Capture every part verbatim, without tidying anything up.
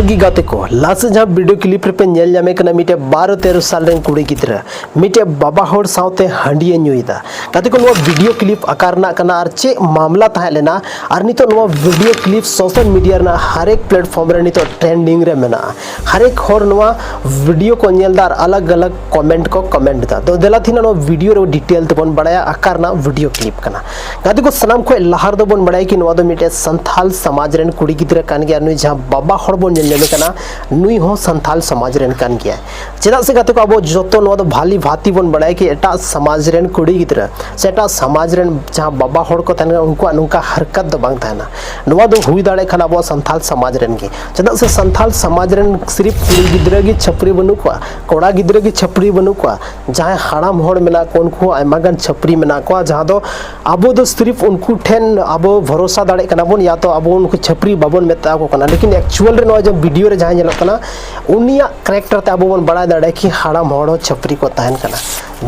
ᱜᱮ ᱜᱟᱛᱮ ᱠᱚ, ᱞᱟᱦᱟ ᱥᱮᱫ ᱡᱟᱦᱟᱸ ᱵᱷᱤᱰᱤᱭᱳ ᱠᱞᱤᱯ ᱨᱮᱯᱮ ᱧᱮᱞ ᱧᱟᱢᱮ ᱠᱟᱱᱟ, ᱢᱤᱫᱴᱮᱡ ᱵᱟᱨᱚ ᱛᱮᱨᱚ ᱥᱟᱞ ᱨᱮᱱ ᱠᱩᱲᱤ ᱜᱤᱫᱽᱨᱟᱹ ᱢᱤᱫᱴᱮᱡ ᱵᱟᱵᱟ ᱦᱚᱲ ᱥᱟᱶᱛᱮ ᱦᱟᱺᱰᱤᱭᱮ ᱧᱩᱭᱮᱫᱟ᱾ ᱜᱟᱛᱮ ᱠᱚ, ᱱᱚᱣᱟ ᱵᱷᱤᱰᱤᱭᱳ ᱠᱞᱤᱯ ᱚᱠᱟ ᱨᱮᱱᱟᱜ ᱠᱟᱱᱟ ᱟᱨ ᱪᱮᱫ ᱢᱟᱢᱞᱟ ᱛᱟᱦᱮᱸ ᱞᱮᱱᱟ, ᱟᱨ ᱱᱤᱛᱚᱜ ᱱᱚᱣᱟ ᱵᱷᱤᱰᱤᱭᱳ ᱠᱞᱤᱯ ᱥᱳᱥᱟᱞ ᱢᱤᱰᱤᱭᱟ ᱨᱮᱱᱟᱜ ᱦᱟᱨᱮᱠ ᱯᱞᱮᱴᱯᱷᱚᱨᱢ ᱨᱮ ᱱᱤᱛᱚᱜ ᱴᱨᱮᱱᱰᱤᱝ ᱨᱮ ᱢᱮᱱᱟᱜᱼᱟ᱾ ᱦᱟᱨᱮᱠ ᱦᱚᱲ ᱱᱚᱣᱟ ᱵᱷᱤᱰᱤᱭᱳ ᱠᱚ ᱧᱮᱞ ᱮᱫᱟ ᱟᱨ ᱟᱞᱟᱜᱽ ᱟᱞᱟᱜᱽ ᱠᱚᱢᱮᱱᱴ ᱠᱚ ᱠᱚᱢᱮᱱᱴ ᱮᱫᱟ᱾ ᱛᱚ ᱫᱮᱞᱟ ᱛᱮᱦᱮᱧ ᱱᱚᱣᱟ ᱵᱷᱤᱰᱤᱭᱳ ᱨᱮ ᱰᱤᱴᱮᱞ ᱛᱮᱵᱚᱱ ᱵᱟᱲᱟᱭᱟ ᱚᱠᱟ ᱨᱮᱱᱟᱜ ᱵᱷᱤᱰᱤᱭᱳ ᱠᱞᱤᱯ ᱠᱟᱱᱟ᱾ ᱜᱟᱛᱮ ᱠᱚ, ᱥᱟᱱᱟᱢ ᱠᱷᱚᱱ ᱞᱟᱦᱟ ᱨᱮᱫᱚ ᱵᱚᱱ ᱵᱟᱲᱟᱭᱟ ᱠᱤ ᱱᱚᱣᱟ ᱫᱚ ᱢᱤᱫᱴᱮᱡ ᱥᱟᱱᱛᱷᱟᱞ ᱥᱚᱢᱟᱡᱽ ᱨᱮᱱ ᱠᱩᱲᱤ ᱜᱤᱫᱽᱨᱟᱹ ᱠᱟᱱ ᱜᱮᱭᱟ᱾ ᱱᱩᱭ ᱡᱟᱦᱟᱸ ᱵᱟᱵᱟ ᱦᱚᱲ ᱵᱚᱱ ᱧᱮᱞ ᱧᱟᱢᱮ ᱠᱟᱱᱟ, ᱱᱩᱭ ᱦᱚᱸ ᱥᱟᱱᱛᱷᱟᱞ ᱥᱚᱢᱟᱡᱽ ᱨᱮᱱ ᱠᱟᱱ ᱜᱮᱭᱟᱭ᱾ ᱪᱮᱫᱟᱜ ᱥᱮ ᱜᱟᱛᱮ ᱠᱚ, ᱟᱵᱚ ᱡᱚᱛᱚ ᱱᱚᱣᱟ ᱫᱚ ᱵᱷᱟᱞᱤ ᱵᱷᱟᱛᱤ ᱵᱚᱱ ᱵᱟᱲᱟᱭᱟ ᱠᱤ ᱮᱴᱟᱜ ᱥᱚᱢᱟᱡᱽ ᱨᱮᱱ ᱠᱩᱲᱤ ᱜᱤᱫᱽᱨᱟᱹ ᱥᱮ ᱮᱴᱟᱜ ᱥᱚᱢᱟᱡᱽ ᱨᱮᱱ ᱡᱟᱦᱟᱸ ᱵᱟᱵᱟ ᱦᱚᱲ ᱠᱚ ᱛᱟᱦᱮᱱᱟ, ᱩᱱᱠᱩᱣᱟᱜ ᱱᱚᱝᱠᱟ ᱦᱟᱨᱠᱟᱛ ᱫᱚ ᱵᱟᱝ ᱛᱟᱦᱮᱱᱟ᱾ ᱱᱚᱣᱟ ᱫᱚ ᱦᱩᱭ ᱫᱟᱲᱮᱭᱟᱜ ᱠᱷᱟᱱ ᱟᱵᱚᱣᱟᱜ ᱥᱟᱱᱛᱷᱟᱞ ᱥᱚᱢᱟᱡᱽ ᱨᱮᱱ ᱜᱮ᱾ ᱪᱮᱫᱟᱜ ᱥᱮ ᱥᱟᱱᱛᱷᱟᱞ ᱥᱚᱢᱟᱡᱽ ᱨᱮᱱ ᱥᱤᱨᱤᱯ ᱠᱩᱲᱤ ᱜᱤᱫᱽᱨᱟᱹ ᱜᱮ ᱪᱷᱟᱹᱯᱨᱤ ᱵᱟᱹᱱᱩᱜ ᱠᱚᱣᱟ, ᱠᱚᱲᱟ ᱜᱤᱫᱽᱨᱟᱹ ᱜᱮ ᱪᱷᱟᱹᱯᱨᱤ ᱵᱟᱹᱱᱩᱜ ᱠᱚᱣᱟ᱾ ᱡᱟᱦᱟᱸᱭ ᱦᱟᱲᱟᱢ ᱦᱚᱲ ᱢᱮᱱᱟᱜ ᱠᱚ, ᱩᱱᱠᱩ ᱦᱚᱸ ᱟᱭᱢᱟ ᱜᱟᱱ ᱪᱷᱟᱹᱯᱨᱤ ᱢᱮᱱᱟᱜ ᱠᱚᱣᱟ, ᱡᱟᱦᱟᱸ ᱫᱚ ᱟᱵᱚ ᱫᱚ ᱥᱤᱨᱤᱯ ᱩᱱᱠᱩ ᱴᱷᱮᱱ ᱟᱵᱚ ᱵᱷᱚᱨᱚᱥᱟ ᱫᱟᱲᱮᱭᱟᱜ ᱠᱟᱱᱟ ᱵᱚᱱ, ᱭᱟ ᱛᱚ ᱟᱵᱚ ᱩᱱᱠᱩ ᱪᱷᱟᱹᱯᱨᱤ ᱵᱟᱵᱚᱱ ᱢᱮᱛᱟ ᱠᱚ ᱠᱟᱱᱟ᱾ ᱞᱮᱠᱤᱱ ᱮᱠᱪᱩᱣᱟᱞ ᱨᱮ ᱱᱚᱣᱟ ᱡᱮ ᱵᱷᱤᱰᱤᱭᱳ ᱨᱮ ᱡᱟᱦᱟᱸ ᱧᱮᱞᱚᱜ ᱠᱟᱱᱟ, ᱩᱱᱤᱭᱟᱜ ᱠᱮᱨᱮᱠᱴᱟᱨ ᱛᱮ ᱟᱵᱚ ᱵᱚᱱ ᱵᱟᱲᱟᱭ ᱫᱟᱲᱮᱭᱟᱜᱼᱟ ᱠᱤ ᱦᱟᱲᱟᱢ ᱦᱚᱲ ᱦᱚᱸ ᱪᱷᱟᱹᱯᱨᱤ ᱠᱚ ᱛᱟᱦᱮᱱ ᱠᱟᱱᱟ᱾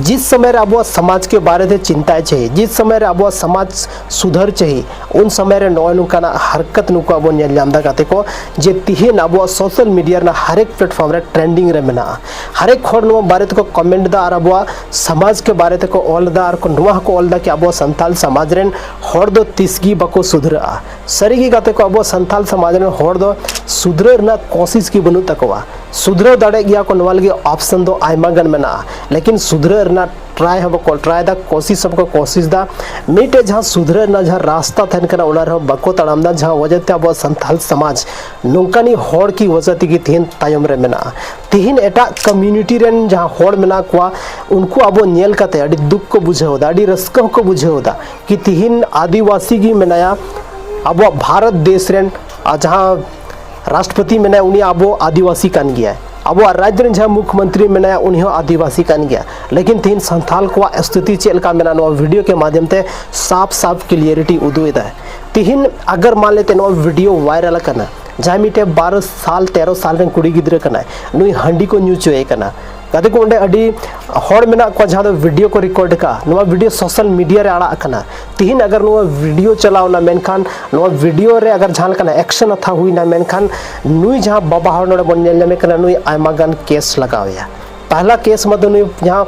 ᱡᱤᱥ ᱥᱚᱢᱚᱭ ᱨᱮ ᱟᱵᱚᱣᱟᱜ ᱥᱚᱢᱟᱡᱽ ᱠᱮ ᱵᱟᱨᱮ ᱛᱮ ᱪᱤᱱᱛᱟᱭ ᱪᱟᱦᱤᱭᱮ, ᱡᱤᱥ ᱥᱚᱢᱚᱭ ᱨᱮ ᱟᱵᱚᱣᱟᱜ ᱥᱚᱢᱟᱡᱽ ᱥᱩᱫᱷᱟᱹᱨ ᱪᱟᱦᱤᱭᱮ, ᱩᱱ ᱥᱚᱢᱚᱭ ᱨᱮ ᱱᱚᱜᱼᱚᱭ ᱱᱚᱝᱠᱟᱱᱟᱜ ᱦᱟᱨᱠᱟᱛ ᱱᱩᱠᱩᱣᱟᱜ ᱵᱚᱱ ᱧᱮᱞ ᱧᱟᱢ ᱮᱫᱟ ᱜᱟᱛᱮ ᱠᱚ, ᱡᱮ ᱛᱤᱦᱤᱧ ᱟᱵᱚᱣᱟᱜ ᱥᱳᱥᱟᱞ ᱢᱤᱰᱤᱭᱟ ᱨᱮᱱᱟᱜ ᱦᱟᱨᱮᱠ ᱯᱞᱮᱴᱯᱷᱚᱨᱢ ᱨᱮ ᱴᱨᱮᱱᱰᱤᱝ ᱨᱮ ᱢᱮᱱᱟᱜᱼᱟ᱾ ᱦᱟᱨᱮᱠ ᱦᱚᱲ ᱱᱚᱣᱟ ᱵᱟᱨᱮ ᱛᱮᱠᱚ ᱠᱚᱢᱮᱱᱴ ᱮᱫᱟ ᱟᱨ ᱟᱵᱚᱣᱟᱜ ᱥᱚᱢᱟᱡᱽ ᱠᱮ ᱵᱟᱨᱮ ᱛᱮᱠᱚ ᱚᱞ ᱮᱫᱟ ᱟᱨ ᱠᱚ ᱱᱚᱣᱟ ᱦᱚᱸᱠᱚ ᱚᱞ ᱮᱫᱟ ᱠᱤ ᱟᱵᱚ ᱥᱟᱱᱛᱟᱞ ᱥᱚᱢᱟᱡᱽ ᱨᱮᱱ ᱦᱚᱲ ᱫᱚ ᱛᱤᱥ ᱜᱮ ᱵᱟᱠᱚ ᱥᱩᱫᱷᱨᱟᱹᱜᱼᱟ᱾ ᱥᱟᱹᱨᱤ ᱜᱮ ᱜᱟᱛᱮ ᱠᱚ, ᱟᱵᱚ ᱥᱟᱱᱛᱟᱞ ᱥᱚᱢᱟᱡᱽ ᱨᱮᱱ ᱦᱚᱲ ᱫᱚ ᱥᱩᱫᱷᱨᱟᱹᱜ ᱨᱮᱱᱟᱜ ᱠᱚᱥᱤᱥ ᱜᱮ ᱵᱟᱹᱱᱩᱜ ᱛᱟᱠᱚᱣᱟ᱾ ᱥᱩᱫᱷᱨᱟᱹᱣ ᱫᱟᱲᱮᱭᱟᱜ ᱜᱮᱭᱟ ᱠᱚ, ᱱᱚᱣᱟ ᱞᱟᱹᱜᱤᱫ ᱚᱯᱥᱚᱱ ᱫᱚ ᱟᱭᱢᱟ ᱜᱟᱱ ᱢᱮᱱᱟᱜᱼᱟ, ᱞᱮᱠᱤᱱ ᱥᱩᱫᱷᱨᱟᱹᱜ ᱨᱮᱱᱟᱜ ᱴᱨᱟᱭ ᱦᱚᱸ ᱵᱟᱠᱚ ᱴᱨᱟᱭ ᱮᱫᱟ, ᱠᱚᱥᱤᱥ ᱦᱚᱸ ᱵᱟᱠᱚ ᱠᱚᱥᱤᱥ ᱮᱫᱟ᱾ ᱢᱤᱫᱴᱮᱡ ᱡᱟᱦᱟᱸ ᱥᱩᱫᱷᱨᱟᱹᱜ ᱨᱮᱱᱟᱜ ᱡᱟᱦᱟᱸ ᱨᱟᱥᱛᱟ ᱛᱟᱦᱮᱱ ᱠᱟᱱᱟ, ᱚᱱᱟ ᱨᱮᱦᱚᱸ ᱵᱟᱠᱚ ᱛᱟᱲᱟᱢ ᱮᱫᱟ, ᱡᱟᱦᱟᱸ ᱚᱡᱮ ᱛᱮ ᱟᱵᱚᱣᱟᱜ ᱥᱟᱱᱛᱟᱞ ᱥᱚᱢᱟᱡᱽ ᱱᱚᱝᱠᱟᱱᱤᱡ ᱦᱚᱲ ᱠᱤ ᱚᱡᱮ ᱛᱮᱜᱮ ᱛᱮᱦᱮᱧ ᱛᱟᱭᱚᱢ ᱨᱮ ᱢᱮᱱᱟᱜᱼᱟ᱾ ᱛᱮᱦᱮᱧ ᱮᱴᱟᱜ ᱠᱚᱢᱭᱩᱱᱤᱴᱤ ᱨᱮᱱ ᱡᱟᱦᱟᱸ ᱦᱚᱲ ᱢᱮᱱᱟᱜ ᱠᱚᱣᱟ, ᱩᱱᱠᱩ ᱟᱵᱚ ᱧᱮᱞ ᱠᱟᱛᱮ ᱟᱹᱰᱤ ᱫᱩᱠ ᱠᱚ ᱵᱩᱡᱷᱟᱹᱣ ᱮᱫᱟ, ᱟᱹᱰᱤ ᱨᱟᱹᱥᱠᱟᱹ ᱦᱚᱸᱠᱚ ᱵᱩᱡᱷᱟᱹᱣ ᱮᱫᱟ ᱠᱤ ᱛᱮᱦᱮᱧ ᱟᱹᱫᱤᱵᱟᱹᱥᱤ ᱜᱮ ᱢᱮᱱᱟᱭᱟ ᱟᱵᱚᱣᱟᱜ ᱵᱷᱟᱨᱚᱛ ᱫᱮᱥ ᱨᱮᱱ, ᱟᱨ ᱡᱟᱦᱟᱸ ᱨᱟᱥᱴᱨᱚᱯᱚᱛᱤ ᱢᱮᱱᱟᱭᱟ, ᱩᱱᱤ ᱟᱵᱚ ᱟᱹᱫᱤᱵᱟᱹᱥᱤ ᱠᱟᱱ ᱜᱮᱭᱟᱭ᱾ ᱟᱵᱚᱣᱟᱜ ᱨᱟᱡᱽ ᱨᱮᱱ ᱡᱟᱦᱟᱸ ᱢᱩᱠᱷᱢᱚᱱᱛᱨᱤ ᱢᱮᱱᱟᱭᱟ, ᱩᱱᱤ ᱦᱚᱸ ᱟᱹᱫᱤᱵᱟᱹᱥᱤ ᱠᱟᱱ ᱜᱮᱭᱟ᱾ ᱞᱮᱠᱤᱱ ᱛᱮᱦᱮᱧ ᱥᱟᱱᱛᱷᱟᱞ ᱠᱚᱣᱟᱜ ᱥᱛᱷᱤᱛᱤ ᱪᱮᱫ ᱞᱮᱠᱟ ᱢᱮᱱᱟᱜᱼᱟ, ᱱᱚᱣᱟ ᱵᱷᱤᱰᱤᱭᱳ ᱠᱮ ᱢᱟᱫᱷᱭᱚᱢ ᱛᱮ ᱥᱟᱯ ᱥᱟᱯ ᱠᱞᱤᱭᱟᱨᱤᱴᱤ ᱩᱫᱩᱜ ᱮᱫᱟᱭ᱾ ᱛᱮᱦᱮᱧ ᱟᱜᱟᱨ ᱢᱟᱱ ᱞᱮᱛᱮ ᱱᱚᱣᱟ ᱵᱷᱤᱰᱤᱭᱳ ᱵᱷᱟᱭᱨᱟᱞ ᱟᱠᱟᱱᱟ, ᱡᱟᱦᱟᱸᱭ ᱢᱤᱫᱴᱮᱡ ᱵᱟᱨᱚ ᱥᱟᱞ ᱛᱮᱨᱚ ᱥᱟᱞ ᱨᱮᱱ ᱠᱩᱲᱤ ᱜᱤᱫᱽᱨᱟᱹ ᱠᱟᱱᱟᱭ, ᱱᱩᱭ ᱦᱟᱺᱰᱤ ᱠᱚ ᱧᱩ ᱦᱚᱪᱚᱭᱮ ᱠᱟᱱᱟ, ᱜᱟᱛᱮ ᱠᱚ, ᱚᱸᱰᱮ ᱟᱹᱰᱤ ᱦᱚᱲ ᱢᱮᱱᱟᱜ ᱠᱚᱣᱟ ᱡᱟᱦᱟᱸ ᱫᱚ ᱵᱷᱤᱰᱤᱭᱳ ᱠᱚ ᱨᱮᱠᱚᱨᱰ ᱠᱟᱜᱼᱟ, ᱱᱚᱣᱟ ᱵᱷᱤᱰᱤᱭᱳ ᱥᱳᱥᱟᱞ ᱢᱤᱰᱤᱭᱟ ᱨᱮ ᱟᱲᱟᱜ ᱟᱠᱟᱱᱟ᱾ ᱛᱤᱦᱤᱧ ᱟᱜᱟᱨ ᱱᱚᱣᱟ ᱵᱷᱤᱰᱤᱭᱳ ᱪᱟᱞᱟᱣᱱᱟ, ᱢᱮᱱᱠᱷᱟᱱ ᱱᱚᱣᱟ ᱵᱷᱤᱰᱤᱭᱳ ᱨᱮ ᱟᱜᱟᱨ ᱡᱟᱦᱟᱸ ᱞᱮᱠᱟᱱᱟᱜ ᱮᱠᱥᱮᱱ ᱦᱟᱛᱟᱣ ᱦᱩᱭᱱᱟ, ᱢᱮᱱᱠᱷᱟᱱ ᱱᱩᱭ ᱡᱟᱦᱟᱸ ᱵᱟᱵᱟ ᱦᱚᱲ ᱱᱚᱰᱮ ᱵᱚᱱ ᱧᱮᱞ ᱧᱟᱢᱮ ᱠᱟᱱᱟ, ᱱᱩᱭ ᱟᱭᱢᱟ ᱜᱟᱱ ᱠᱮᱥ ᱞᱟᱜᱟᱣ ᱮᱭᱟ᱾ ᱯᱟᱦᱞᱟ ᱠᱮᱥ ᱢᱟ ᱫᱚ ᱱᱩᱭ ᱡᱟᱦᱟᱸ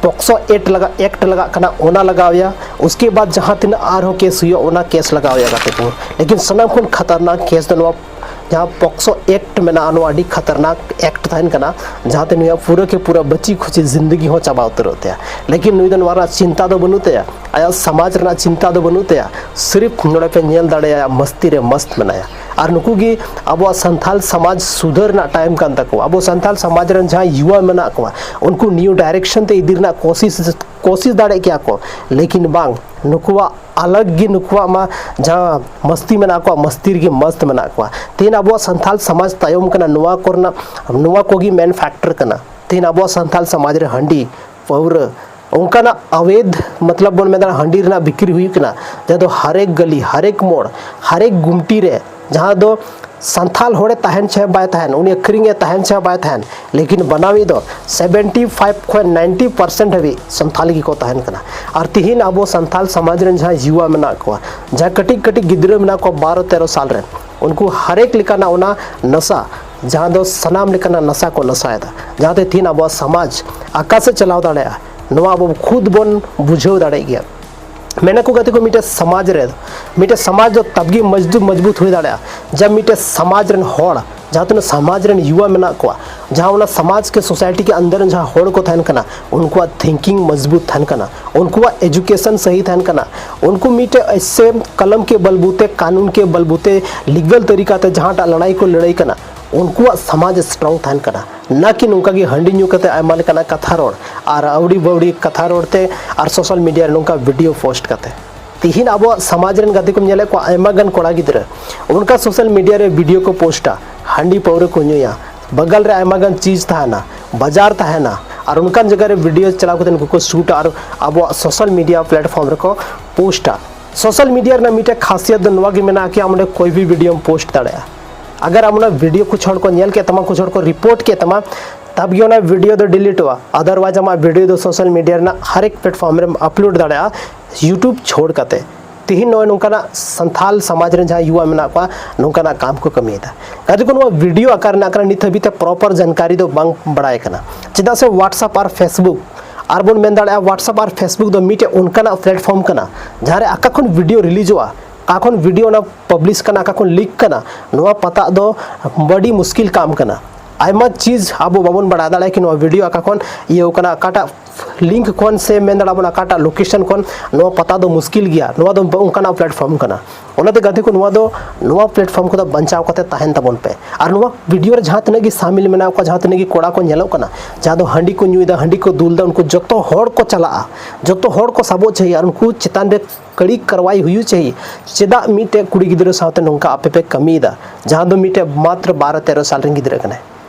ᱯᱚᱠᱥᱚ ᱮᱠᱴ ᱞᱟᱜᱟ ᱮᱠᱴ ᱞᱟᱜᱟᱜ ᱠᱟᱱᱟ, ᱚᱱᱟ ᱞᱟᱜᱟᱣ ᱮᱭᱟ᱾ ᱩᱥᱠᱮ ᱵᱟᱫ ᱡᱟᱦᱟᱸ ᱛᱤᱱᱟᱹᱜ ᱟᱨᱦᱚᱸ ᱠᱮᱥ ᱦᱩᱭᱩᱜᱼᱟ, ᱚᱱᱟ ᱠᱮᱥ ᱞᱟᱜᱟᱣ ᱮᱭᱟ ᱜᱟᱛᱮ ᱠᱚ᱾ ᱞᱮᱠᱤᱱ ᱥᱟᱱᱟᱢ ᱠᱷᱚᱱ ᱠᱷᱟᱛᱟᱨᱱᱟᱠ ᱠᱮᱥ ᱫᱚ ᱱᱚᱣᱟ ᱡᱟᱦᱟᱸ ᱯᱚᱠᱥᱚ ᱮᱠᱴ ᱢᱮᱱᱟᱜᱼᱟ, ᱱᱚᱣᱟ ᱟᱹᱰᱤ ᱠᱷᱟᱛᱟᱨᱱᱟᱠ ᱮᱠᱴ ᱛᱟᱦᱮᱱ ᱠᱟᱱᱟ, ᱡᱟᱦᱟᱸᱛᱮ ᱱᱩᱭᱟᱜ ᱯᱩᱨᱟᱹ ᱠᱮ ᱯᱩᱨᱟᱹ ᱵᱟᱹᱪᱤ ᱠᱷᱩᱪᱤ ᱡᱤᱱᱫᱮᱜᱤ ᱦᱚᱸ ᱪᱟᱵᱟ ᱩᱛᱟᱹᱨᱚᱜ ᱛᱟᱭᱟ᱾ ᱞᱮᱠᱤᱱ ᱱᱩᱭ ᱫᱚ ᱱᱚᱣᱟ ᱨᱮᱱᱟᱜ ᱪᱤᱱᱛᱟ ᱫᱚ ᱵᱟᱹᱱᱩᱜ ᱛᱟᱭᱟ, ᱟᱭᱟᱜ ᱥᱚᱢᱟᱡᱽ ᱨᱮᱱᱟᱜ ᱪᱤᱱᱛᱟ ᱫᱚ ᱵᱟᱹᱱᱩᱜ ᱛᱟᱭᱟ᱾ ᱥᱤᱨᱤᱯ ᱱᱚᱰᱮ ᱯᱮ ᱧᱮᱞ ᱫᱟᱲᱮᱭᱟᱭᱟ, ᱢᱟᱥᱛᱤ ᱨᱮ ᱢᱟᱥᱛ ᱢᱮᱱᱟᱭᱟ᱾ ᱟᱨ ᱱᱩᱠᱩ ᱜᱮ ᱟᱵᱚᱣᱟᱜ ᱥᱟᱱᱛᱟᱞ ᱥᱚᱢᱟᱡᱽ ᱥᱩᱫᱷᱟᱹᱨ ᱨᱮᱱᱟᱜ ᱴᱟᱭᱤᱢ ᱠᱟᱱ ᱛᱟᱠᱚᱣᱟ᱾ ᱟᱵᱚ ᱥᱟᱱᱛᱟᱞ ᱥᱚᱢᱟᱡᱽ ᱨᱮᱱ ᱡᱟᱦᱟᱸᱭ ᱭᱩᱣᱟ ᱢᱮᱱᱟᱜ ᱠᱚᱣᱟ, ᱩᱱᱠᱩ ᱱᱤᱭᱩ ᱰᱟᱭᱨᱮᱠᱥᱚᱱ ᱛᱮ ᱤᱫᱤ ᱨᱮᱱᱟᱜ ᱠᱳᱥᱤᱥ ᱠᱳᱥᱤᱥ ᱫᱟᱲᱮᱭᱟᱜ ᱠᱮᱭᱟ ᱠᱚ, ᱞᱮᱠᱤᱱ ᱵᱟᱝ, ᱱᱩᱠᱩᱣᱟᱜ ᱟᱞᱟᱜᱽ ᱜᱮ, ᱱᱩᱠᱩᱣᱟᱜ ᱢᱟ ᱡᱟᱦᱟᱸ ᱢᱟᱥᱛᱤ ᱢᱮᱱᱟᱜ ᱠᱚᱣᱟ, ᱢᱟᱥᱛᱤ ᱨᱮᱜᱮ ᱢᱟᱥᱛ ᱢᱮᱱᱟᱜ ᱠᱚᱣᱟ᱾ ᱛᱮᱦᱮᱧ ᱟᱵᱚᱣᱟᱜ ᱥᱟᱱᱛᱟᱞ ᱥᱚᱢᱟᱡᱽ ᱛᱟᱭᱚᱢ ᱠᱟᱱᱟ, ᱱᱚᱣᱟ ᱠᱚᱨᱮᱱᱟᱜ, ᱱᱚᱣᱟ ᱠᱚᱜᱮ ᱢᱮᱱ ᱯᱷᱮᱠᱴᱚᱨ ᱠᱟᱱᱟ᱾ ᱛᱮᱦᱮᱧ ᱟᱵᱚᱣᱟᱜ ᱥᱟᱱᱛᱟᱞ ᱥᱚᱢᱟᱡᱽ ᱨᱮ ᱦᱟᱺᱰᱤ, ᱯᱟᱹᱣᱨᱟᱹ, ᱚᱱᱠᱟᱱᱟᱜ ᱟᱵᱮᱫ, ᱢᱚᱛᱞᱚᱵ ᱵᱚᱱ ᱢᱮᱱᱟ, ᱦᱟᱺᱰᱤ ᱨᱮᱱᱟᱜ ᱵᱤᱠᱨᱤ ᱦᱩᱭᱩᱜ ᱠᱟᱱᱟ, ᱡᱟᱦᱟᱸ ᱫᱚ ᱦᱟᱨᱮᱠ ᱜᱟᱹᱞᱤ, ᱦᱟᱨᱮᱠ ᱢᱳᱲ, ᱦᱟᱨᱮᱠ ᱜᱩᱢᱴᱤ ᱨᱮ, ᱡᱟᱦᱟᱸ ᱫᱚ ᱥᱟᱱᱛᱷᱟᱞ ᱦᱚᱲᱮ ᱛᱟᱦᱮᱱ ᱪᱟᱦᱮ ᱵᱟᱭ ᱛᱟᱦᱮᱱ, ᱩᱱᱤ ᱟᱹᱠᱷᱨᱤᱧᱮ ᱛᱟᱦᱮᱱ ᱪᱟᱦᱮ ᱵᱟᱭ ᱛᱟᱦᱮᱱ, ᱞᱮᱠᱤᱱ ᱵᱟᱱᱟᱣᱤᱡ ᱫᱚ ᱥᱮᱵᱷᱮᱱᱴᱤ ᱯᱷᱟᱭᱤᱵᱷ ᱠᱷᱚᱱ ᱱᱟᱭᱤᱱᱴᱤ ᱯᱟᱨᱥᱮᱱᱴ ᱦᱟᱹᱵᱤᱡ ᱥᱟᱱᱛᱷᱟᱞ ᱜᱮᱠᱚ ᱛᱟᱦᱮᱱ ᱠᱟᱱᱟ᱾ ᱟᱨ ᱛᱤᱦᱤᱧ ᱟᱵᱚ ᱥᱟᱱᱛᱷᱟᱞ ᱥᱚᱢᱟᱡᱽ ᱨᱮᱱ ᱡᱟᱦᱟᱸᱭ ᱭᱩᱣᱟ ᱢᱮᱱᱟᱜ ᱠᱚᱣᱟ, ᱡᱟᱦᱟᱸ ᱠᱟᱹᱴᱤᱡ ᱠᱟᱹᱴᱤᱡ ᱜᱤᱫᱽᱨᱟᱹ ᱢᱮᱱᱟᱜ ᱠᱚᱣᱟ, ᱵᱟᱨᱚ ᱛᱮᱨᱚ ᱥᱟᱞ ᱨᱮᱱ, ᱩᱱᱠᱩ ᱦᱟᱨᱮᱠ ᱞᱮᱠᱟᱱᱟᱜ ᱚᱱᱟ ᱱᱟᱥᱟ, ᱡᱟᱦᱟᱸ ᱫᱚ ᱥᱟᱱᱟᱢ ᱞᱮᱠᱟᱱᱟᱜ ᱱᱟᱥᱟ ᱠᱚ ᱱᱟᱥᱟᱭᱮᱫᱟ, ᱡᱟᱦᱟᱸᱛᱮ ᱛᱤᱦᱤᱧ ᱟᱵᱚᱣᱟᱜ ᱥᱚᱢᱟᱡᱽ ᱚᱠᱟ ᱥᱮᱫ ᱪᱟᱞᱟᱣ ᱫᱟᱲᱮᱭᱟᱜᱼᱟ, ᱱᱚᱣᱟ ᱟᱵᱚ ᱠᱷᱩᱫ ᱵᱚᱱ ᱵᱩᱡᱷᱟᱹᱣ ᱫᱟᱲᱮᱭᱟᱜ ᱜᱮᱭᱟ᱾ ᱢᱮᱱᱟ ᱠᱚ ᱜᱟᱛᱮ ᱠᱚ, ᱢᱤᱫᱴᱮᱡ ᱥᱚᱢᱟᱡᱽ ᱨᱮ, ᱢᱤᱫᱴᱮᱡ ᱥᱚᱢᱟᱡᱽ ᱫᱚ ᱛᱟᱵᱜᱮ ᱢᱚᱡᱽᱵᱩᱛ, ᱢᱚᱡᱽᱵᱩᱛ ᱦᱩᱭ ᱫᱟᱲᱮᱭᱟᱜᱼᱟ, ᱡᱟᱵ ᱢᱤᱫᱴᱮᱡ ᱥᱚᱢᱟᱡᱽ ᱨᱮᱱ ᱦᱚᱲ, ᱡᱟᱦᱟᱸ ᱛᱤᱱᱟᱹᱜ ᱥᱚᱢᱟᱡᱽ ᱨᱮᱱ ᱭᱩᱣᱟ ᱢᱮᱱᱟᱜ ᱠᱚᱣᱟ, ᱡᱟᱦᱟᱸ ᱚᱱᱟ ᱥᱚᱢᱟᱡᱽ ᱠᱮ ᱥᱳᱥᱟᱭᱴᱤ ᱠᱮ ᱟᱱᱫᱟᱨ ᱨᱮᱱ ᱡᱟᱦᱟᱸ ᱦᱚᱲ ᱠᱚ ᱛᱟᱦᱮᱱ ᱠᱟᱱᱟ, ᱩᱱᱠᱩᱣᱟᱜ ᱛᱷᱤᱝᱠᱤᱝ ᱢᱚᱡᱽᱵᱩᱛ ᱛᱟᱦᱮᱱ ᱠᱟᱱᱟ, ᱩᱱᱠᱩᱣᱟᱜ ᱮᱡᱩᱠᱮᱥᱚᱱ ᱥᱟᱹᱦᱤ ᱛᱟᱦᱮᱱ ᱠᱟᱱᱟ, ᱩᱱᱠᱩ ᱢᱤᱫᱴᱮᱡ ᱮᱥᱮ ᱠᱟᱞᱟᱢ ᱠᱮ ᱵᱚᱞᱵᱩᱛᱮ, ᱠᱟᱱᱩᱱ ᱠᱮ ᱵᱚᱞᱵᱩᱛᱮ, ᱞᱤᱜᱟᱞ ᱛᱟᱹᱨᱤᱠᱟ ᱛᱮ ᱡᱟᱦᱟᱸᱴᱟᱜ ᱞᱟᱹᱲᱟᱹᱭ ᱠᱚ ᱞᱟᱹᱲᱟᱹᱭ ᱠᱟᱱᱟ, ᱩᱱᱠᱩᱣᱟᱜ ᱥᱚᱢᱟᱡᱽ ᱥᱴᱨᱚᱝ ᱛᱟᱦᱮᱱ ᱠᱟᱱᱟ᱾ ᱱᱟ ᱠᱤ ᱱᱚᱝᱠᱟ ᱜᱮ ᱦᱟᱺᱰᱤ ᱧᱩ ᱠᱟᱛᱮ ᱟᱭᱢᱟ ᱞᱮᱠᱟᱱᱟᱜ ᱠᱟᱛᱷᱟ ᱨᱚᱲ ᱟᱨ ᱟᱹᱣᱲᱤ ᱵᱟᱹᱣᱲᱤ ᱠᱟᱛᱷᱟ ᱨᱚᱲ ᱛᱮ ᱟᱨ ᱥᱳᱥᱟᱞ ᱢᱤᱰᱤᱭᱟ ᱨᱮ ᱱᱚᱝᱠᱟ ᱵᱷᱤᱰᱤᱭᱳ ᱯᱳᱥᱴ ᱠᱟᱛᱮ᱾ ᱛᱤᱦᱤᱧ ᱟᱵᱚᱣᱟᱜ ᱥᱚᱢᱟᱡᱽ ᱨᱮᱱ ᱜᱟᱛᱮ ᱠᱚᱢ ᱧᱮᱞᱮᱫ ᱠᱚᱣᱟ, ᱟᱭᱢᱟ ᱜᱟᱱ ᱠᱚᱲᱟ ᱜᱤᱫᱽᱨᱟᱹ ᱚᱱᱠᱟ ᱥᱳᱥᱟᱞ ᱢᱤᱰᱤᱭᱟ ᱨᱮ ᱵᱷᱤᱰᱤᱭᱳ ᱠᱚ ᱯᱳᱥᱴᱟ, ᱦᱟᱺᱰᱤ ᱯᱟᱹᱣᱨᱟᱹ ᱠᱚ ᱧᱩᱭᱟ, ᱵᱟᱜᱟᱞ ᱨᱮ ᱟᱭᱢᱟ ᱜᱟᱱ ᱪᱤᱡᱽ ᱛᱟᱦᱮᱱᱟ, ᱵᱟᱡᱟᱨ ᱛᱟᱦᱮᱱᱟ, ᱟᱨ ᱚᱱᱠᱟᱱ ᱡᱟᱭᱜᱟ ᱨᱮ ᱵᱷᱤᱰᱤᱭᱳ ᱪᱟᱞᱟᱣ ᱠᱟᱛᱮ ᱱᱩᱠᱩ ᱠᱚ ᱥᱩᱴᱟ ᱟᱨ ᱟᱵᱚᱣᱟᱜ ᱥᱳᱥᱟᱞ ᱢᱤᱰᱤᱭᱟ ᱯᱞᱟᱴᱯᱷᱚᱨᱢ ᱨᱮᱠᱚ ᱯᱳᱥᱴᱟ᱾ ᱥᱳᱥᱟᱞ ᱢᱤᱰᱤᱭᱟ ᱨᱮᱱᱟᱜ ᱢᱤᱫᱴᱮᱱ ᱠᱷᱟᱥᱤᱭᱟᱛ ᱫᱚ ᱱᱚᱣᱟ ᱜᱮ ᱢᱮᱱᱟᱜᱼᱟ ᱠᱤ ᱟᱢ ᱚᱸᱰᱮ ᱠᱳᱭ ᱵᱷᱤ ᱵᱷᱤᱰᱤᱭᱳᱢ ᱯᱳᱥᱴ ᱫᱟᱲᱮᱭᱟᱜᱼᱟ᱾ ᱟᱜᱟᱨ ᱟᱢ ᱚᱱᱟ ᱵᱷᱤᱰᱤᱭᱳ ᱠᱩᱪ ᱦᱚᱲ ᱠᱚ ᱧᱮᱞ ᱠᱮᱫ ᱛᱟᱢᱟ, ᱠᱩᱪ ᱦᱚᱲ ᱠᱚ ᱨᱤᱯᱳᱨᱴ ᱠᱮᱫ ᱛᱟᱢᱟ, ᱛᱟᱵ ᱜᱮ ᱚᱱᱟ ᱵᱷᱤᱰᱤᱭᱳ ᱫᱚ ᱰᱤᱞᱤᱴᱚᱜᱼᱟ᱾ ᱟᱫᱟᱨᱣᱟᱭᱤᱡᱽ ᱟᱢᱟᱜ ᱵᱷᱤᱰᱤᱭᱳ ᱫᱚ ᱥᱳᱥᱟᱞ ᱢᱤᱰᱤᱭᱟ ᱨᱮᱱᱟᱜ ᱦᱟᱨ ᱮᱠ ᱯᱞᱮᱴᱯᱷᱚᱨᱢ ᱨᱮᱢ ᱟᱯᱞᱳᱰ ᱫᱟᱲᱮᱭᱟᱜᱼᱟ, ᱭᱩᱴᱩᱵᱽ ᱪᱷᱳᱲ ᱠᱟᱛᱮ᱾ ᱛᱤᱦᱤᱧ ᱱᱚᱜᱼᱚᱭ ᱱᱚᱝᱠᱟᱱᱟᱜ ᱥᱟᱱᱛᱷᱟᱞ ᱥᱚᱢᱟᱡᱽ ᱨᱮᱱ ᱡᱟᱦᱟᱸᱭ ᱭᱩᱣᱟ ᱢᱮᱱᱟᱜ ᱠᱚᱣᱟ, ᱱᱚᱝᱠᱟᱱᱟᱜ ᱠᱟᱢ ᱠᱚ ᱠᱟᱹᱢᱤᱭᱮᱫᱟ᱾ ᱜᱟᱛᱮ ᱠᱚ, ᱱᱚᱣᱟ ᱵᱷᱤᱰᱤᱭᱳ ᱚᱠᱟ ᱨᱮᱱᱟᱜ ᱠᱟᱱᱟ, ᱱᱤᱛ ᱦᱟᱹᱵᱤᱡ ᱛᱮ ᱯᱨᱚᱯᱟᱨ ᱡᱟᱱᱠᱟᱨᱤ ᱫᱚ ᱵᱟᱝ ᱵᱟᱲᱟᱭ ᱠᱟᱱᱟ᱾ ᱪᱮᱫᱟᱜ ᱥᱮ WhatsApp ᱟᱨ Facebook, ᱟᱨ ᱵᱚᱱ ᱢᱮᱱ ᱫᱟᱲᱮᱭᱟᱜᱼᱟ, WhatsApp ᱟᱨ Facebook ᱫᱚ ᱢᱤᱫᱴᱮᱡ ᱚᱱᱠᱟᱱᱟᱜ ᱯᱞᱮᱴᱯᱷᱚᱨᱢ ᱠᱟᱱᱟ, ᱡᱟᱦᱟᱸ ᱨᱮ ᱚᱠᱟ ᱠᱷᱚᱱ ᱵᱷᱤᱰᱤᱭᱳ ᱨᱤᱞᱤᱡᱚᱜᱼᱟ, ᱚᱠᱟ ᱠᱷᱚᱱ ᱵᱷᱤᱰᱤᱭᱳ ᱚᱱᱟ ᱯᱟᱵᱽᱞᱤᱥ ᱠᱟᱱᱟ, ᱚᱠᱟ ᱠᱷᱚᱱ ᱞᱤᱠ ᱠᱟᱱᱟ, ᱱᱚᱣᱟ ᱯᱟᱛᱟ ᱫᱚ ᱟᱹᱰᱤ ᱢᱩᱥᱠᱤᱞ ᱠᱟᱢ ᱠᱟᱱᱟ᱾ ᱟᱭᱢᱟ ᱪᱤᱡᱽ ᱟᱵᱚ ᱵᱟᱵᱚᱱ ᱵᱟᱲᱟᱭ ᱫᱟᱲᱮᱭᱟᱜᱼᱟ ᱠᱤ ᱱᱚᱣᱟ ᱵᱷᱤᱰᱤᱭᱳ ᱚᱠᱟ ᱠᱷᱚᱱ ᱤᱭᱟᱹᱣ ᱠᱟᱱᱟ, ᱚᱠᱟᱴᱟᱜ ᱞᱤᱝᱠ ᱠᱷᱚᱱ ᱥᱮ ᱢᱮᱱ ᱫᱟᱲᱮᱭᱟᱜ ᱵᱚᱱ ᱚᱠᱟᱴᱟᱜ ᱞᱳᱠᱮᱥᱚᱱ ᱠᱷᱚᱱ, ᱱᱚᱣᱟ ᱯᱟᱛᱟ ᱫᱚ ᱢᱩᱥᱠᱤᱞ ᱜᱮᱭᱟ᱾ ᱱᱚᱣᱟ ᱫᱚ ᱚᱱᱠᱟᱱᱟᱜ ᱯᱞᱮᱴᱯᱷᱚᱨᱢ ᱠᱟᱱᱟ᱾ ᱚᱱᱟᱛᱮ ᱜᱟᱛᱮ ᱠᱚ, ᱱᱚᱣᱟ ᱫᱚ, ᱱᱚᱣᱟ ᱯᱞᱮᱴᱯᱷᱚᱨᱢ ᱠᱷᱚᱱ ᱫᱚ ᱵᱟᱧᱪᱟᱣ ᱠᱟᱛᱮ ᱛᱟᱦᱮᱱ ᱛᱟᱵᱚᱱ ᱯᱮ᱾ ᱟᱨ ᱱᱚᱣᱟ ᱵᱷᱤᱰᱤᱭᱳ ᱨᱮ ᱡᱟᱦᱟᱸ ᱛᱤᱱᱟᱹᱜ ᱜᱮ ᱥᱟᱢᱤᱞ ᱢᱮᱱᱟᱜ ᱠᱚᱣᱟ, ᱡᱟᱦᱟᱸ ᱛᱤᱱᱟᱹᱜ ᱜᱮ ᱠᱚᱲᱟ ᱠᱚ ᱧᱮᱞᱚᱜ ᱠᱟᱱᱟ, ᱡᱟᱦᱟᱸ ᱫᱚ ᱦᱟᱺᱰᱤ ᱠᱚ ᱧᱩᱭᱮᱫᱟ, ᱦᱟᱺᱰᱤ ᱠᱚ ᱫᱩᱞ ᱮᱫᱟ, ᱩᱱᱠᱩ ᱡᱚᱛᱚ ᱦᱚᱲ ᱠᱚ ᱪᱟᱞᱟᱜᱼᱟ, ᱡᱚᱛᱚ ᱦᱚᱲ ᱠᱚ ᱥᱟᱵᱚᱜ ᱪᱟᱹᱦᱤᱭᱟ, ᱟᱨ ᱩᱱᱠᱩ ᱪᱮᱛᱟᱱ ᱨᱮ ᱠᱟᱹᱲᱤ ᱠᱟᱨᱣᱟᱭ ᱦᱩᱭᱩᱜ ᱪᱟᱹᱦᱤᱭᱟ᱾ ᱪᱮᱫᱟᱜ ᱢᱤᱫᱴᱮᱡ ᱠᱩᱲᱤ ᱜᱤᱫᱽᱨᱟᱹ ᱥᱟᱶᱛᱮ ᱱᱚᱝᱠᱟ ᱟᱯᱮ ᱯᱮ ᱠᱟᱹᱢᱤᱭᱮᱫᱟ, ᱡᱟᱦᱟᱸ ᱫᱚ ᱢᱤᱫᱴᱮᱡ ᱢᱟᱛᱨᱚ ᱵᱟᱨᱚ ᱛᱮᱨᱚ ᱥᱟᱞ ᱨᱮᱱ ᱜᱤᱫᱽᱨᱟᱹ ᱠᱟᱱᱟᱭ?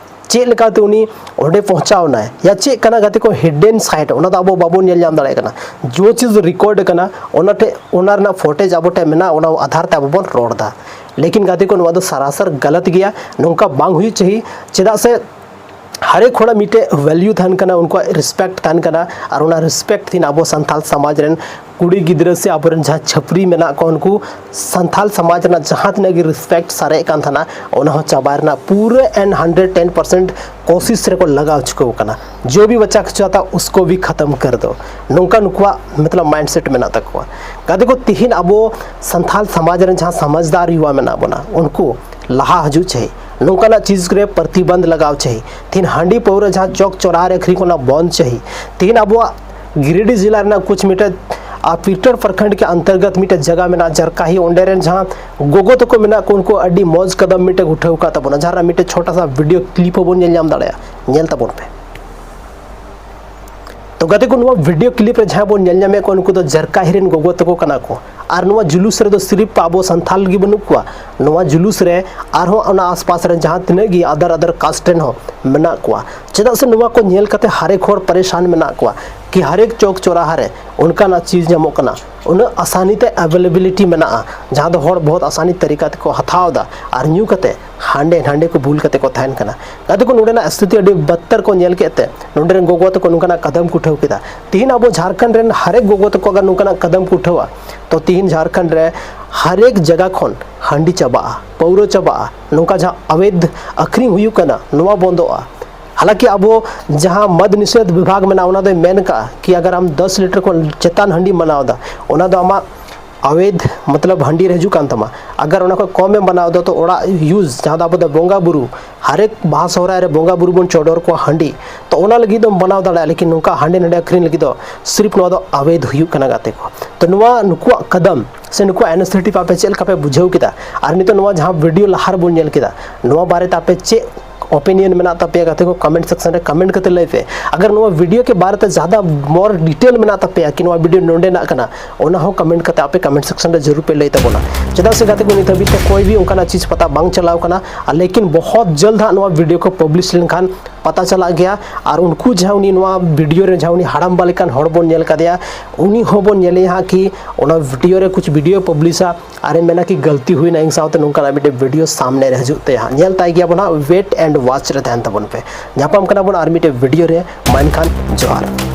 ᱪᱮᱫ ᱞᱮᱠᱟᱛᱮ ᱩᱱᱤ ᱚᱸᱰᱮ ᱯᱚᱦᱪᱟᱣ ᱮᱱᱟᱭ, ᱭᱟ ᱪᱮᱫ ᱠᱟᱱᱟ ᱜᱟᱛᱮ ᱠᱚ ᱦᱤᱰᱮᱱ ᱥᱟᱭᱤᱰ, ᱚᱱᱟ ᱫᱚ ᱟᱵᱚ ᱵᱟᱵᱚᱱ ᱧᱮᱞ ᱧᱟᱢ ᱫᱟᱲᱮᱭᱟᱜ ᱠᱟᱱᱟ᱾ ᱡᱚ ᱪᱤᱡᱽ ᱨᱮᱠᱚᱨᱰ ᱠᱟᱱᱟ, ᱚᱱᱟ ᱴᱷᱮᱡ, ᱚᱱᱟ ᱨᱮᱱᱟᱜ ᱯᱷᱩᱴᱮᱡᱽ ᱟᱵᱚ ᱴᱷᱮᱡ ᱢᱮᱱᱟᱜᱼᱟ, ᱚᱱᱟ ᱟᱫᱷᱟᱨ ᱛᱮ ᱟᱵᱚ ᱵᱚᱱ ᱨᱚᱲ ᱮᱫᱟ᱾ ᱞᱮᱠᱤᱱ ᱜᱟᱛᱮ ᱠᱚ, ᱱᱚᱣᱟ ᱫᱚ ᱥᱟᱨᱟᱥᱟᱨ ᱜᱟᱞᱟᱛ ᱜᱮᱭᱟ, ᱱᱚᱝᱠᱟ ᱵᱟᱝ ᱦᱩᱭᱩᱜ ᱪᱟᱹᱦᱤ᱾ ᱪᱮᱫᱟᱜ ᱥᱮ ᱦᱟᱨᱮᱠ ᱦᱚᱲᱟᱜ ᱢᱤᱫᱴᱮᱡ ᱵᱷᱮᱞᱭᱩ ᱛᱟᱦᱮᱱ ᱠᱟᱱᱟ, ᱩᱱᱠᱩᱣᱟᱜ ᱨᱮᱥᱯᱮᱠᱴ ᱛᱟᱦᱮᱱ ᱠᱟᱱᱟ, ᱟᱨ ᱚᱱᱟ ᱨᱮᱥᱯᱮᱠᱴ ᱛᱤᱦᱤᱧ ᱟᱵᱚ ᱥᱟᱱᱛᱟᱞ ᱥᱚᱢᱟᱡᱽ ᱨᱮᱱ ᱠᱩᱲᱤ ᱜᱤᱫᱽᱨᱟᱹ ᱥᱮ ᱟᱵᱚᱨᱮᱱ ᱡᱟᱦᱟᱸ ᱪᱷᱟᱹᱯᱨᱤ ᱢᱮᱱᱟᱜ ᱠᱚᱣᱟ, ᱩᱱᱠᱩ ᱥᱟᱱᱛᱟᱞ ᱥᱚᱢᱟᱡᱽ ᱨᱮᱱᱟᱜ ᱡᱟᱦᱟᱸ ᱛᱤᱱᱟᱹᱜ ᱜᱮ ᱨᱮᱥᱯᱮᱠᱴ ᱥᱟᱨᱮᱡ ᱠᱟᱱ ᱛᱟᱦᱮᱱᱟ, ᱚᱱᱟ ᱦᱚᱸ ᱪᱟᱵᱟᱭ ᱨᱮᱱᱟᱜ ᱯᱩᱨᱟᱹ and hundred ten percent ᱠᱳᱥᱤᱥ ᱨᱮᱠᱚ ᱞᱟᱜᱟᱣ ᱪᱩᱠᱟᱹᱣ ᱠᱟᱱᱟ᱾ ᱡᱚ ᱵᱷᱤ ᱵᱟᱪᱟ ᱠᱩᱪᱟ ᱛᱷᱟ, ᱩᱥᱠᱳ ᱵᱷᱤ ᱠᱷᱟᱛᱟᱢ ᱠᱟᱨ ᱫᱳ, ᱱᱚᱝᱠᱟ ᱱᱩᱠᱩᱣᱟᱜ ᱢᱚᱛᱞᱚᱵ ᱢᱟᱭᱤᱱᱰ ᱥᱮᱴ ᱢᱮᱱᱟᱜ ᱛᱟᱠᱚᱣᱟ᱾ ᱜᱟᱛᱮ ᱠᱚ, ᱛᱤᱦᱤᱧ ᱟᱵᱚ ᱥᱟᱱᱛᱟᱞ ᱥᱚᱢᱟᱡᱽ ᱨᱮᱱ ᱡᱟᱦᱟᱸ ᱥᱚᱢᱟᱡᱽᱫᱟᱨ ᱭᱩᱣᱟ ᱢᱮᱱᱟᱜ ᱵᱚᱱᱟ, ᱩᱱᱠᱩ ᱞᱟᱦᱟ ᱦᱤᱡᱩᱜ ᱪᱟᱹᱦᱤ, ᱱᱚᱝᱠᱟᱱᱟᱜ ᱪᱤᱡᱽ ᱨᱮ ᱯᱨᱚᱛᱤᱵᱚᱱᱫᱷ ᱞᱟᱜᱟᱣ ᱪᱟᱹᱦᱤ᱾ ᱛᱤᱦᱤᱧ ᱦᱟᱺᱰᱤ ᱯᱟᱹᱣᱨᱟᱹ ᱡᱟᱦᱟᱸ ᱪᱚᱠ ᱪᱚᱨᱟᱦᱟ ᱨᱮ ᱟᱹᱠᱷᱨᱤᱧ ᱠᱚ, ᱚᱱᱟ ᱵᱚᱱᱫᱷ ᱪᱟᱹᱦᱤ᱾ ᱛᱤᱦᱤᱧ ᱟᱵᱚᱣᱟᱜ ᱜᱤᱨᱤᱰᱤ ᱡᱮᱞᱟ ᱨᱮᱱᱟᱜ ᱠᱩᱪ ᱢᱤᱫᱴᱮᱡ, ᱟᱨ ᱯᱤᱨᱴᱚᱨ ᱯᱨᱚᱠᱷᱚᱸᱰ ᱠᱮ ᱚᱱᱛᱚᱨᱜᱚᱛ ᱢᱤᱫᱴᱮᱡ ᱡᱟᱭᱜᱟ ᱢᱮᱱᱟᱜᱼᱟ ᱡᱟᱨᱠᱟᱦᱤ, ᱚᱸᱰᱮ ᱨᱮᱱ ᱡᱟᱦᱟᱸ ᱜᱚᱜᱚ ᱛᱟᱠᱚ ᱢᱮᱱᱟᱜ ᱠᱚ, ᱩᱱᱠᱩ ᱟᱹᱰᱤ ᱢᱚᱡᱽ ᱠᱟᱫᱟᱢ ᱢᱤᱫᱴᱮᱡ ᱩᱴᱷᱟᱹᱣ ᱟᱠᱟᱫ ᱛᱟᱵᱚᱱᱟ, ᱡᱟᱦᱟᱸ ᱨᱮᱱᱟᱜ ᱢᱤᱫᱴᱮᱡ ᱪᱷᱳᱴᱟ ᱥᱟ ᱵᱷᱤᱰᱤᱭᱳ ᱠᱞᱤᱯ ᱦᱚᱸᱵᱚᱱ ᱧᱮᱞ ᱧᱟᱢ ᱫᱟᱲᱮᱭᱟᱜᱼᱟ᱾ ᱧᱮᱞ ᱛᱟᱵᱚᱱ ᱯᱮ᱾ ᱛᱚ ᱜᱟᱛᱮ ᱠᱚ, ᱱᱚᱣᱟ ᱵᱷᱤᱰᱤᱭᱳ ᱠᱞᱤᱯ ᱨᱮ ᱡᱟᱦᱟᱸ ᱵᱚᱱ ᱧᱮᱞ ᱧᱟᱢᱮᱫ ᱠᱚᱣᱟ, ᱩᱱᱠᱩ ᱫᱚ ᱡᱟᱨᱠᱟᱦᱤ ᱨᱮᱱ ᱜᱚᱜᱚ ᱛᱟᱠᱚ ᱠᱟᱱᱟ ᱠᱚ᱾ ᱟᱨ ᱱᱚᱣᱟ ᱡᱩᱞᱩᱥ ᱨᱮᱫᱚ ᱥᱤᱨᱤᱯ ᱟᱵᱚ ᱥᱟᱱᱛᱷᱟᱞ ᱜᱮ ᱵᱟᱹᱱᱩᱜ ᱠᱚᱣᱟ, ᱱᱚᱣᱟ ᱡᱩᱞᱩᱥ ᱨᱮ ᱟᱨᱦᱚᱸ ᱚᱱᱟ ᱟᱥᱯᱟᱥ ᱨᱮᱱ ᱡᱟᱦᱟᱸ ᱛᱤᱱᱟᱹᱜ ᱜᱮ other other caste ᱨᱮᱱ ᱦᱚᱸ ᱢᱮᱱᱟᱜ ᱠᱚᱣᱟ᱾ ᱪᱮᱫᱟᱜ ᱥᱮ ᱱᱚᱣᱟ ᱠᱚ ᱧᱮᱞ ᱠᱟᱛᱮ ᱦᱟᱨᱮᱠ ᱦᱚᱲ ᱯᱟᱨᱮᱥᱟᱱ ᱢᱮᱱᱟᱜ ᱠᱚᱣᱟ ᱠᱤ ᱦᱟᱨᱮᱠ ᱪᱚᱠ ᱪᱚᱨᱟᱦᱟ ᱨᱮ ᱚᱱᱠᱟᱱᱟᱜ ᱪᱤᱡᱽ ᱧᱟᱢᱚᱜ ᱠᱟᱱᱟ, ᱩᱱᱟᱹᱜ ᱟᱥᱟᱱᱤ ᱛᱮ ᱮᱵᱮᱞᱮᱵᱤᱞᱤᱴᱤ ᱢᱮᱱᱟᱜᱼᱟ, ᱡᱟᱦᱟᱸ ᱫᱚ ᱦᱚᱲ ᱵᱚᱦᱩᱛ ᱟᱥᱟᱱᱤ ᱛᱟᱹᱨᱤᱠᱟ ᱛᱮᱠᱚ ᱦᱟᱛᱟᱣ ᱮᱫᱟ ᱟᱨ ᱧᱩ ᱠᱟᱛᱮ ᱦᱟᱸᱰᱮ ᱱᱟᱸᱰᱮ ᱠᱚ ᱵᱩᱞ ᱠᱟᱛᱮ ᱠᱚ ᱛᱟᱦᱮᱱ ᱠᱟᱱᱟ᱾ ᱜᱟᱛᱮ ᱠᱚ, ᱱᱚᱰᱮᱱᱟᱜ ᱥᱛᱷᱤᱛᱤ ᱟᱹᱰᱤ ᱵᱟᱫᱛᱟᱨ ᱠᱚ ᱧᱮᱞ ᱠᱮᱫ ᱛᱮ ᱱᱚᱰᱮ ᱨᱮᱱ ᱜᱚᱜᱚ ᱛᱟᱠᱚ ᱱᱚᱝᱠᱟᱱᱟᱜ ᱠᱟᱫᱟᱢ ᱠᱚ ᱩᱴᱷᱟᱹᱣ ᱠᱮᱫᱟ᱾ ᱛᱤᱦᱤᱧ ᱟᱵᱚ ᱡᱷᱟᱲᱠᱷᱚᱸᱰ ᱨᱮᱱ ᱦᱟᱨᱮᱠ ᱜᱚᱜᱚ ᱛᱟᱠᱚ ᱟᱜᱟᱨ ᱱᱚᱝᱠᱟᱱᱟᱜ ᱠᱟᱫᱟᱢ ᱠᱚ ᱩᱴᱷᱟᱹᱣᱟ, ᱛᱚ ᱛᱤᱦᱤᱧ ᱡᱷᱟᱲᱠᱷᱚᱸᱰ ᱨᱮ ᱦᱟᱨᱮᱠ ᱡᱟᱭᱜᱟ ᱠᱷᱚᱱ ᱦᱟᱺᱰᱤ ᱪᱟᱵᱟᱜᱼᱟ, ᱯᱟᱹᱣᱨᱟᱹ ᱪᱟᱵᱟᱜᱼᱟ, ᱱᱚᱝᱠᱟ ᱡᱟᱦᱟᱸ ᱟᱵᱮᱫ ᱟᱹᱠᱷᱨᱤᱧ ᱦᱩᱭᱩᱜ ᱠᱟᱱᱟ ᱱᱚᱣᱟ ᱵᱚᱱᱫᱚᱜᱼᱟ᱾ ᱦᱟᱞᱟᱸᱠᱤ ᱟᱵᱚ ᱡᱟᱦᱟᱸ ᱢᱚᱫ ᱱᱤᱥᱮᱫᱷ ᱵᱤᱵᱷᱟᱜᱽ ᱢᱮᱱᱟᱜᱼᱟ, ᱚᱱᱟ ᱫᱚᱭ ᱢᱮᱱ ᱠᱟᱜᱼᱟ ᱠᱤ ᱟᱜᱟᱨ ᱟᱢ ᱫᱚᱥ ᱞᱤᱴᱟᱨ ᱠᱷᱚᱱ ᱪᱮᱛᱟᱱ ᱦᱟᱺᱰᱤ ᱵᱮᱱᱟᱣ ᱮᱫᱟ, ᱚᱱᱟ ᱫᱚ ᱟᱢᱟᱜ ᱟᱵᱮᱫ ᱢᱚᱛᱞᱚᱵ ᱦᱟᱺᱰᱤ ᱨᱮ ᱦᱤᱡᱩᱜ ᱠᱟᱱ ᱛᱟᱢᱟ᱾ ᱟᱜᱟᱨ ᱚᱱᱟ ᱠᱷᱚᱱ ᱠᱚᱢ ᱮᱢ ᱵᱮᱱᱟᱣ ᱮᱫᱟ, ᱛᱚ ᱚᱲᱟᱜ ᱤᱭᱩᱡᱽ, ᱡᱟᱦᱟᱸ ᱫᱚ ᱟᱵᱚ ᱫᱚ ᱵᱚᱸᱜᱟ ᱵᱩᱨᱩ, ᱦᱟᱨᱮᱠ ᱵᱟᱦᱟ ᱥᱚᱦᱨᱟᱭ ᱨᱮ ᱵᱚᱸᱜᱟ ᱵᱩᱨᱩ ᱵᱚᱱ ᱪᱚᱰᱚᱨ ᱠᱚᱣᱟ ᱦᱟᱺᱰᱤ, ᱛᱚ ᱚᱱᱟ ᱞᱟᱹᱜᱤᱫ ᱫᱚᱢ ᱵᱮᱱᱟᱣ ᱫᱟᱲᱮᱭᱟᱜᱼᱟ, ᱞᱮᱠᱤᱱ ᱱᱚᱝᱠᱟ ᱦᱟᱸᱰᱮ ᱱᱟᱸᱰᱮ ᱟᱹᱠᱷᱨᱤᱧ ᱞᱟᱹᱜᱤᱫ ᱫᱚ ᱥᱤᱨᱯ ᱱᱚᱣᱟ ᱫᱚ ᱟᱵᱮᱫ ᱦᱩᱭᱩᱜ ᱠᱟᱱᱟ ᱜᱟᱛᱮ ᱠᱚ᱾ ᱛᱚ ᱱᱚᱣᱟ ᱱᱩᱠᱩᱣᱟᱜ ᱠᱟᱫᱟᱢ ᱥᱮ ᱱᱩᱠᱩᱣᱟᱜ ᱤᱱᱤᱥᱤᱭᱮᱴᱤᱵᱷ ᱟᱯᱮ ᱪᱮᱫ ᱞᱮᱠᱟ ᱯᱮ ᱵᱩᱡᱷᱟᱹᱣ ᱠᱮᱫᱟ? ᱟᱨ ᱱᱤᱛᱚᱜ ᱱᱚᱣᱟ ᱡᱟᱦᱟᱸ ᱵᱷᱤᱰᱤᱭᱳ ᱞᱟᱦᱟ ᱨᱮᱵᱚᱱ ᱧᱮᱞ ᱠᱮᱫᱟ, ᱱᱚᱣᱟ ᱵᱟᱨᱮᱛᱮ ᱟᱯᱮ ᱪᱮᱫ ᱚᱯᱤᱱᱤᱭᱚᱱ ᱢᱮᱱᱟᱜ ᱛᱟᱯᱮᱭᱟ ᱜᱟᱛᱮ ᱠᱚ, ᱠᱚᱢᱮᱱᱴ ᱥᱮᱠᱥᱚᱱ ᱨᱮ ᱠᱚᱢᱮᱱᱴ ᱠᱟᱛᱮ ᱞᱟᱹᱭ ᱯᱮ᱾ ᱟᱜᱟᱨ ᱱᱚᱣᱟ ᱵᱷᱤᱰᱤᱭᱳ ᱠᱮ ᱵᱟᱨᱮ ᱛᱮ ᱡᱟᱫᱟ ᱢᱚᱨ ᱰᱤᱴᱮᱞ ᱢᱮᱱᱟᱜ ᱛᱟᱯᱮᱭᱟ ᱠᱤ ᱱᱚᱣᱟ ᱵᱷᱤᱰᱤᱭᱳ ᱱᱚᱸᱰᱮᱱᱟᱜ ᱠᱟᱱᱟ, ᱚᱱᱟ ᱦᱚᱸ ᱠᱚᱢᱮᱱᱴ ᱠᱟᱛᱮ ᱟᱯᱮ ᱠᱚᱢᱮᱱᱴ ᱥᱮᱠᱥᱚᱱ ᱨᱮ ᱡᱟᱹᱨᱩᱲ ᱯᱮ ᱞᱟᱹᱭ ᱛᱟᱵᱚᱱᱟ᱾ ᱪᱮᱫᱟᱜ ᱥᱮ ᱜᱟᱛᱮ ᱠᱚ, ᱱᱤᱛ ᱦᱟᱹᱵᱤᱡ ᱛᱮ ᱠᱚᱭ ᱵᱷᱤ ᱚᱱᱠᱟᱱᱟᱜ ᱪᱤᱡᱽ ᱯᱟᱛᱟ ᱵᱟᱝ ᱪᱟᱞᱟᱣ ᱠᱟᱱᱟ᱾ ᱟᱨ ᱞᱮᱠᱤᱱ ᱵᱚᱦᱚᱛ ᱡᱚᱞᱫ ᱦᱟᱸᱜ ᱱᱚᱣᱟ ᱵᱷᱤᱰᱤᱭᱳ ᱠᱚ ᱯᱟᱵᱽᱞᱤᱥ ᱞᱮᱱᱠᱷᱟᱱ ᱯᱟᱛᱟ ᱪᱟᱞᱟᱜ ᱜᱮᱭᱟ᱾ ᱟᱨ ᱩᱱᱠᱩ ᱡᱟᱦᱟᱸ ᱩᱱᱤ ᱱᱚᱣᱟ ᱵᱷᱤᱰᱤᱭᱳ ᱨᱮ ᱡᱟᱦᱟᱸ ᱩᱱᱤ ᱦᱟᱲᱟᱢᱵᱟ ᱞᱮᱠᱟᱱ ᱦᱚᱲ ᱵᱚᱱ ᱧᱮᱞ ᱠᱟᱫᱮᱭᱟ, ᱩᱱᱤ ᱦᱚᱸᱵᱚᱱ ᱧᱮᱞᱮᱭᱟ ᱦᱟᱸᱜ ᱠᱤ ᱚᱱᱟ ᱵᱷᱤᱰᱤᱭᱳ ᱨᱮ ᱠᱩᱪ ᱵᱷᱤᱰᱤᱭᱳ ᱯᱟᱵᱽᱞᱤᱥᱟ ᱟᱨᱮ ᱢᱮᱱᱟ ᱠᱤ ᱜᱟᱹᱞᱛᱤ ᱦᱩᱭᱱᱟ ᱤᱧ ᱥᱟᱶᱛᱮ, ᱱᱚᱝᱠᱟᱱᱟᱜ ᱢᱤᱫᱴᱮᱱ ᱵᱷᱤᱰᱤᱭᱳ ᱥᱟᱢᱱᱮ ᱨᱮ ᱦᱤᱡᱩᱜ ᱛᱟᱭᱟ ᱦᱟᱸᱜ᱾ ᱧᱮᱞ ᱛᱟᱭ ᱜᱮᱭᱟ ᱵᱚᱱ ᱦᱟᱸᱜ, ᱣᱮᱴ ᱮᱱᱰ ᱣᱟᱪ ᱨᱮ ᱛᱟᱦᱮᱱ ᱛᱟᱵᱚᱱ ᱯᱮ᱾ ᱧᱟᱯᱟᱢ ᱠᱟᱱᱟ ᱵᱚᱱ ᱟᱨ ᱢᱤᱫᱴᱮᱱ ᱵᱷᱤᱰᱤᱭᱳ ᱨᱮ, ᱢᱟ ᱮᱱᱠᱷᱟᱱ ᱡᱚᱦᱟᱨ᱾